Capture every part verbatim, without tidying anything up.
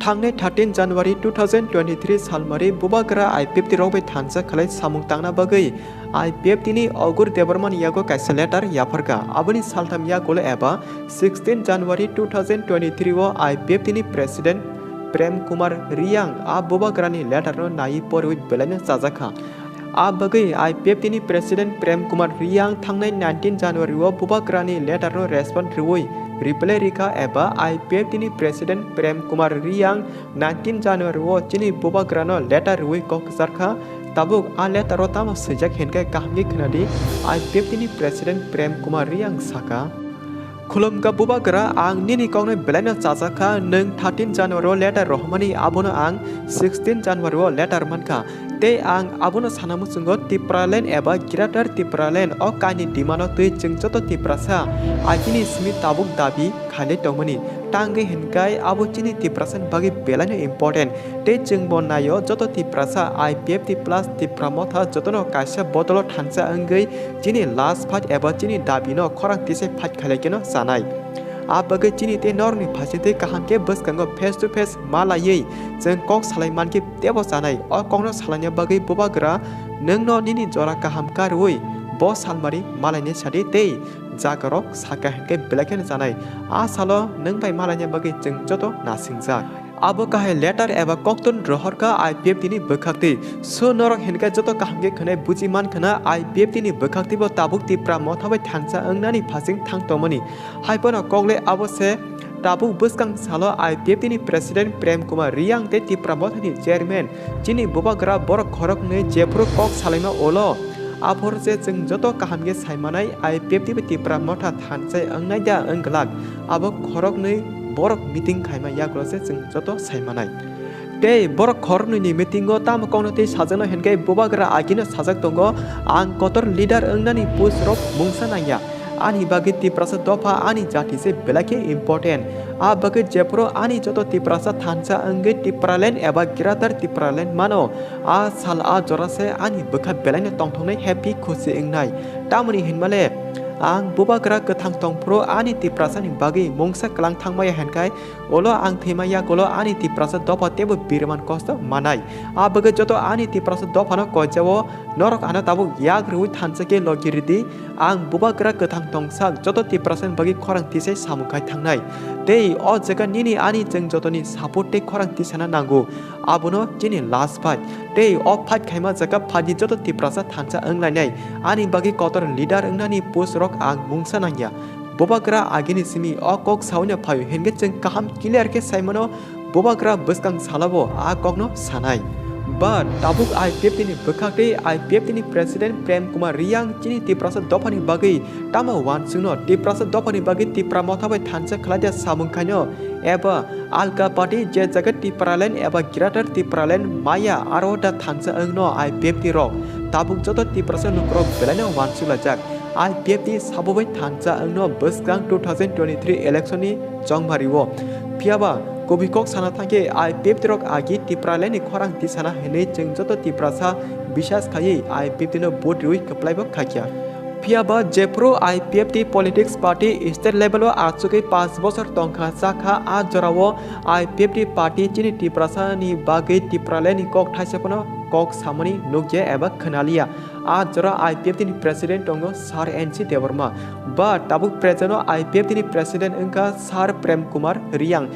Thangnai thirteen January two thousand twenty-three salmari bubagra I P F T rok bai thansa khlai samung tangna bagwi I P F T ni Agur Debbarma ni yago kaisa letter yapharkha. Aboni saltham yagulo eba sixteen January two thousand twenty-three o I P F T ni President Prem Kumar Riyang a bubagra ni letter no naiwi poriwi belai no chajakha. A bagwi I P F T ni President Prem Kumar Riyang thangnai nineteen January o bubagra ni letter no respond rwui reply rikha eba I P F T ni President Prem Kumar Riyang nineteen January o chini bubagra no letter rwui kok kwcharkha. Tabuk a letter o tamo swijak hinkhe kaham khe khwnadi. I P F T ni President Prem Kumar Riyang sakha, Khulumkha bubagra, ang nini kokno belaino chajakha, nwng thirteen January o letter rohormani, abono ang sixteen January o letter mankha. Tei ang abono sana muchungo Tipraland eba Greater Tipraland o kaini demand o twi chwng joto Tiprasa agini simi tabuk dabi khailai tongmani. Tangwi hinkai abo chini Tiprasani bagwi belaino important. Tei chwngbo naio joto Tiprasa I P F T plus Tipra Motha jotono kaisa bodolo thansa wngwi chini last fight eba chini dabino khorang tisai fight khailai kheno chanai. A bagwi chini tei norokni phaising twi kaham khe bwskango face to face malaiwi chwng kok salai mankhe teibo chanai. O kokno salaina bagwi bubagra nwngno nini jora kaham karwi bo salmari malaina sadi tei jagarok sakha hinkhe belai kheno chanai. A salo nwng bai malaina bagwi chwng joto nasingjak. Abo kahai letter eba koktun rohorkha I P F T ni bwkhaktwi. So norok hinkhe joto kaham khe khwnai buji mankha na I P F T ni bwkhaktwi bo tabuk Tipra Motha bai thansa wngnani phasing thang tongmani. Haiphano kokle abo se tabuk bwskang salo I P F T ni President Prem Kumar Riyang tei Tipra Motha ni Chairman chini bubagra borok khoroknwi jephuru kok salaima ulo. Aphuru se chwng joto kaham khe saimanai I P F T bai Tipra Motha thansa wngnai da wng glak. Abo khoroknwi borok meeting khaima yagulo se chwng joto saimanai. Tei borok khoroknwi ni meeting o tamo kokno tei sajakno hinkhe bubagra agino sajak tongo, ang kotor leader wngnani post rok mungsa nangya. Ani bagwi Tiprasa dopha ani jati se belai khe important. A bagwi jephuru ani joto Tiprasa thansa wngwi Tipraland eba Greater Tipraland mano, a sal a jora se ani bwkha belaino tongthoknai happy khusi wngnai. Tamoni hinmale ang bubagra kwthang tongphuru ani Tiprasani bagwi mungsa kwlang thangmaya hinkhai ulo ang thwima yagulo ani Tiprasa dopha teibo biriman kosto manai. A bagwi joto ani Tiprasa dophano koijao norok ano tabuk yak rwui thansa khe logi ridi. Ang bubagra kwthang tongsak joto Tiprasani bagwi khorang tisai samung khai thangnai. Tei o jaga nini ani chwng jotoni support tei khorang tisana nango. Abono chini last fight. Tei o fight khaima jaga phaidi joto Tiprasa thansa wnglainai. Ani bagwi kotor leader wngnani post rok ang mungsa nangya. Bubagra agini simi o kok saui no phaio hinkhe chwng kaham clear khe saimano bubagra bwskang salabo a kokno sanai. But tabuk I P F T ni bwkhak tei I P F T ni President Prem Kumar Riyang chini Tiprasa dophani bagwi tamo uansukno Tiprasa dophani bagwi Tipra Motha bai thansa khlaida samung khaino eba alka party je jaga Tipraland eba Greater Tipraland maya aro da thansa wngno I P F T rok tabuk joto Tiprasa lukurok belaino uansuk lajak. I P F T sabo bai thansa wngno bwskang two thousand twenty-three election ni chongmari o. Phiyaba kubui kok sana thangkhe I P F T rok agi Tipraland ni khorang tisana hinwi chwng joto Tiprasa bisas khaiwi I P F T no vote riwi kwplaibo khaikha. Phiyaba jephru I P F T politics party state level o achugwi panch bosor tongkha chakha, a jorao I P F T party chini Tiprasa ni bagwi Tipraland ni kok thaisa phano kok samani nukya eba khwnaliya. A jora I P F T ni president tongo Sir N C Debbarma. But tabuk present o I P F T ni president wngkha Sir Prem Kumar Riyang.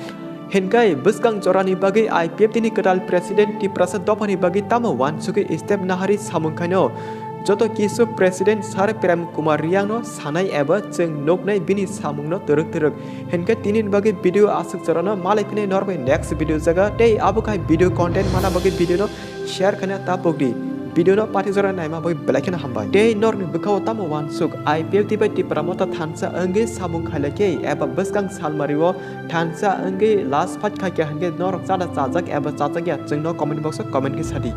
Hinkai bwskang jorani bagwi I P F T ni kwtal president Tiprasa dophani bagwi tamo uansugwi step nahari samung khaino joto kisu president Sir Prem Kumar Riyang no sanai eba chwng nuknai bini samung no twrwk twrwk. Hinkai tini ni bagwi video aswk jorano malai phini norbai next video jaga tei abo khai video content mana bagwi video no share khaina ta pokdi. Video no pathik jora naima bagwi belai kheno hambai. Tei norni bwkhao tamo uansuk I P F T bai Tipra Motha thansa wngwi samung khailai khe eba bwskang salmari o thansa wngwi last fight khaikha hinkhe norok chada chajak eba chajakya chwngno comment box o comment khe sadi.